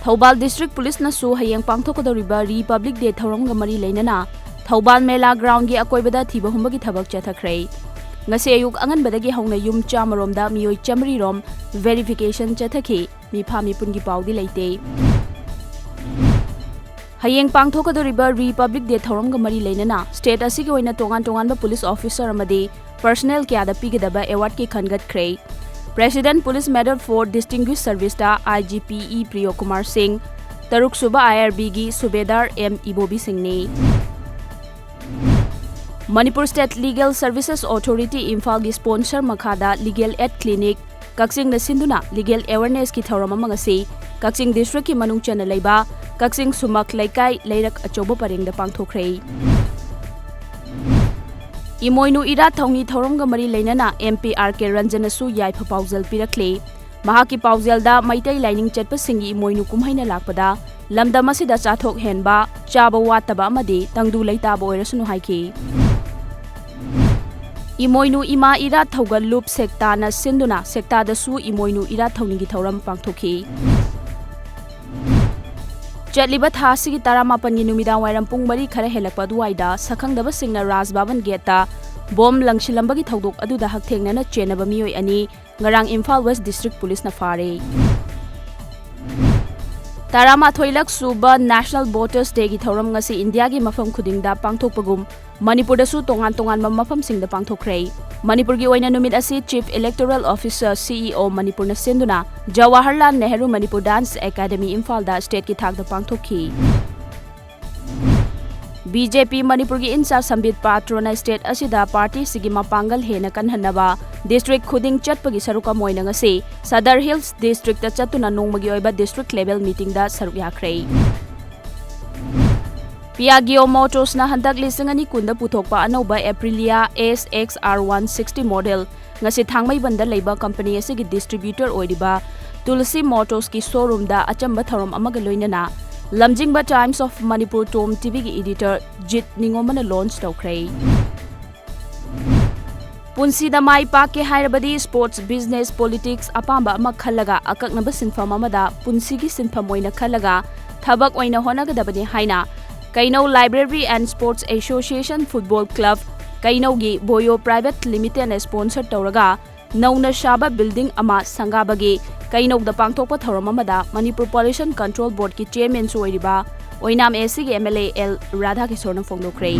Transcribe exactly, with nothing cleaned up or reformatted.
Thoubal District Police ꯅꯁꯨ ꯍꯌꯦꯡ ꯄꯥꯡꯊꯣꯛꯀꯗꯧꯔꯤꯕ Republic Day ꯊꯧꯔꯝꯒ ꯃꯔꯤ ꯂꯩꯅꯅ ꯊꯧꯕꯥꯜ ꯃꯦꯂꯥ ground ꯒꯤ ꯑꯀꯣꯏꯕꯗ ꯊꯤꯕ ꯍꯨꯝꯕꯒꯤ ꯊꯕꯛ ꯆꯠꯊꯈ꯭ꯔꯦ꯫ ꯉꯁꯤ ꯑꯌꯨꯛ ꯑꯉꯟꯕꯗꯒꯤ ꯍꯧꯅ ꯌꯨꯝ ꯆꯥꯝꯃꯔꯣꯝꯗ ꯃꯤꯑꯣꯏ ꯆꯥꯝꯃꯔꯤ ꯔꯣꯝ verification ꯆꯠꯊꯈꯤ꯫ ꯃꯤꯐꯥ ꯃꯤꯄꯨꯟꯒꯤ ꯄꯥꯎꯗꯤ ꯂꯩꯇꯦ꯫ ꯍꯌꯦꯡ ꯄꯥꯡꯊꯣꯛꯀꯗꯧꯔꯤꯕ Republic Day ꯊꯧꯔꯝꯒ ꯃꯔꯤ ꯂꯩꯅꯅ state ꯑꯁꯤꯒꯤ ꯑꯣꯏꯅ ꯇꯣꯉꯥꯟ ꯇꯣꯉꯥꯟꯕ police officer ꯑꯃꯗꯤ personnel ꯀꯌꯥꯗ ꯄꯤꯒꯗꯕ award ꯀꯤ ꯈꯟꯒꯠꯈ꯭ꯔꯦ꯫ President Police Medal for Distinguished Service ꯇ I G P E ꯄ꯭ꯔꯤꯌꯣ Kumar ꯁꯤꯡ, ꯇꯔꯨꯛꯁꯨꯕ I R B ꯒꯤ ꯁꯨꯕꯦꯗꯥꯔ ꯑꯦꯝ ꯏꯕꯣꯕꯤ ꯁꯤꯡꯅꯤ꯫ Manipur State Legal Services Authority ꯏꯝꯐꯥꯜꯒꯤ sponsor ꯃꯈꯥꯗ Legal Aid Clinic ꯀꯛꯆꯤꯡꯅ ꯁꯤꯟꯗꯨꯅ legal awareness ꯀꯤ ꯊꯧꯔꯝ ꯑꯃ ꯉꯁꯤ ꯀꯛꯆꯤꯡ district ꯀꯤ ꯃꯅꯨꯡ ꯆꯟꯅ ꯂꯩꯕ ꯀꯛꯆꯤꯡ ꯁꯨꯃꯥꯛ ꯂꯩꯀꯥꯏ ꯂꯩꯔꯛ ꯑꯆꯧꯕ ꯄꯔꯦꯡꯗ ꯄꯥꯡꯊꯣꯛꯈ꯭ꯔꯦ꯫ ꯏꯃꯣꯏꯅꯨ ꯏꯔꯥꯠ ꯊꯧꯅꯤ ꯊꯧꯔꯝꯒ ꯃꯔꯤ ꯂꯩꯅꯅ M P R K ꯔꯟꯖꯟꯅꯁꯨ ꯌꯥꯏꯐ ꯄꯥꯎꯖꯦꯜ ꯄꯤꯔꯛꯂꯦ꯫ ꯃꯍꯥꯛꯀꯤ ꯄꯥꯎꯖꯦꯜꯗ ꯃꯩꯇꯩ ꯂꯥꯏꯅꯤꯡ ꯆꯠꯄꯁꯤꯡꯒꯤ ꯏꯃꯣꯏꯅꯨ ꯀꯨꯝꯍꯩꯅ ꯂꯥꯛꯄꯗ ꯂꯝꯗꯝ ꯑꯁꯤꯗ ꯆꯥꯊꯣꯛ ꯍꯦꯟꯕ, ꯆꯥꯕ ꯋꯥꯠꯇꯕ ꯑꯃꯗꯤ ꯇꯪꯗꯨ ꯂꯩꯇꯥꯕ ꯑꯣꯏꯔꯁꯅꯨ ꯍꯥꯏꯈꯤ꯫ ꯏꯃꯣꯏꯅꯨ ꯏꯃꯥ ꯏꯔꯥꯠ ꯊꯧꯒꯜ ꯂꯨꯞ ꯁꯦꯛꯇꯥꯅ ꯁꯤꯟꯗꯨꯅ ꯁꯦꯛꯇꯥꯗꯁꯨ ꯏꯃꯣꯏꯅꯨ ꯏꯔꯥꯠ ꯊꯧꯅꯤꯒꯤ ꯊꯧꯔꯝ ꯄꯥꯡꯊꯣꯛꯈꯤ꯫ ꯆꯠꯂꯤꯕ ꯊꯥ ꯑꯁꯤꯒꯤ ꯇꯔꯥꯃꯥꯄꯟꯒꯤ ꯅꯨꯃꯤꯗꯥꯡ ꯋꯥꯏꯔꯝ ꯄꯨꯡ ꯃꯔꯤ ꯈꯔ ꯍꯦꯜꯂꯛꯄ ꯑꯗꯨꯋꯥꯏꯗ ꯁꯛꯈꯪꯗꯕꯁꯤꯡꯅ ꯔꯥꯖ ꯚꯕꯟ ꯒꯦꯠꯇ ꯕꯣꯝ ꯂꯪꯁꯤꯜꯂꯝꯕꯒꯤ ꯊꯧꯗꯣꯛ ꯑꯗꯨꯗ ꯍꯛꯊꯦꯡꯅꯅ ꯆꯦꯟꯅꯕ ꯃꯤꯑꯣꯏ ꯑꯅꯤ ꯉꯔꯥꯡ ꯏꯝꯐꯥꯜ West District Police ꯅ ꯐꯥꯔꯦ꯫ ꯇꯔꯥꯃꯥꯊꯣꯏ ꯂꯛ ꯁꯨꯕ National Voters Day ꯒꯤ ꯊꯧꯔꯝ ꯉꯁꯤ ꯏꯟꯗꯤꯌꯥꯒꯤ ꯃꯐꯝ ꯈꯨꯗꯤꯡꯗ ꯄꯥꯡꯊꯣꯛꯄꯒꯨꯝ ꯃꯅꯤꯄꯨꯔꯗꯁꯨ ꯇꯣꯉꯥꯟ ꯇꯣꯉꯥꯟꯕ ꯃꯐꯝꯁꯤꯡꯗ ꯄꯥꯡꯊꯣꯛꯈ꯭ꯔꯦ꯫ ꯃꯅꯤꯄꯨꯔꯒꯤ ꯑꯣꯏꯅ ꯅꯨꯃꯤꯠ ꯑꯁꯤ Chief Electoral Officer, C E O, ꯃꯅꯤꯄꯨꯔꯅ ꯁꯤꯟꯗꯨꯅ ꯖꯋꯥꯍꯔꯂꯥꯜ ꯅꯦꯍꯔꯨ ꯃꯅꯤꯄꯨꯔ Dance Academy ꯏꯝꯐꯥꯜꯗ state ꯀꯤ ꯊꯥꯛꯇ ꯄꯥꯡꯊꯣꯛꯈꯤ꯫ B J P ꯃꯅꯤꯄꯨꯔꯒꯤ ꯏꯟꯆꯥꯔꯖ ꯁꯝꯕꯤꯠ ꯄꯥꯇ꯭ꯔꯣꯅ state ꯑꯁꯤꯗ party ꯁꯤꯒꯤ ꯃꯄꯥꯡꯒꯜ ꯍꯦꯟꯅ ꯀꯟꯍꯟꯅꯕ district ꯈꯨꯗꯤꯡ ꯆꯠꯄꯒꯤ ꯁꯔꯨꯛ ꯑꯃ ꯑꯣꯏꯅ ꯉꯁꯤ Sadar Hills District ꯇ ꯆꯠꯇꯨꯅ ꯅꯣꯡꯃꯒꯤ ꯑꯣꯏꯕ district level meeting ꯗ ꯁꯔꯨꯛ ꯌꯥꯈ꯭ꯔꯦ꯫ Piaggio Motors ꯅ ꯍꯟꯗꯛ ꯂꯤꯁꯤꯡ ꯑꯅꯤ ꯀꯨꯟꯗ ꯄꯨꯊꯣꯛꯄ ꯑꯅꯧꯕ Aprilia S X R one sixty model ꯉꯁꯤ ꯊꯥꯡꯃꯩꯕꯟꯗ ꯂꯩꯕ company ꯑꯁꯤꯒꯤ distributor ꯑꯣꯏꯔꯤꯕ Tulsi Motors ꯀꯤ showroom ꯗ ꯑꯆꯝꯕ ꯊꯧꯔꯝ ꯑꯃꯒ ꯂꯣꯏꯅꯅ ꯂꯝꯖꯤꯡꯕ Times of Manipur Tom T V ꯒꯤ editor ꯖꯤꯠ ꯅꯤꯉꯣꯝꯕꯅ launch ꯇꯧꯈ꯭ꯔꯦ꯫ ꯄꯨꯟꯁꯤꯗ ꯃꯥꯏ ꯄꯥꯛꯀꯦ ꯍꯥꯏꯔꯕꯗꯤ sports, business, politics ꯑꯄꯥꯝꯕ ꯑꯃ ꯈꯜꯂꯒ ꯑꯀꯛꯅꯕ ꯁꯤꯟꯐꯝ ꯑꯃꯗ ꯄꯨꯟꯁꯤꯒꯤ ꯁꯤꯟꯐꯝ ꯑꯣꯏꯅ ꯈꯜꯂꯒ ꯊꯕꯛ ꯑꯣꯏꯅ ꯍꯣꯠꯅꯒꯗꯕꯅꯤ ꯍꯥꯏꯅ ꯀꯩꯅꯧ Library and Sports Association Football Club, ꯀꯩꯅꯧꯒꯤ ꯕꯣꯌꯣ Private Limited ꯅ sponsor ꯇꯧꯔꯒ ꯅꯧꯅ ꯁꯥꯕ building ꯑꯃ ꯁꯪꯒꯥꯕꯒꯤ ꯀꯩꯅꯧꯗ ꯄꯥꯡꯊꯣꯛꯄ ꯊꯧꯔꯝ ꯑꯃꯗ Manipur Pollution Control Board ꯀꯤ chairman ꯁꯨ ꯑꯣꯏꯔꯤꯕ ꯑꯣꯏꯅꯥꯝ AC ꯒꯤ MLA ꯑꯦꯜ ꯔꯥꯙꯥꯀꯤꯁꯣꯔꯅ ꯐꯣꯡꯗꯣꯛꯈ꯭ꯔꯦ꯫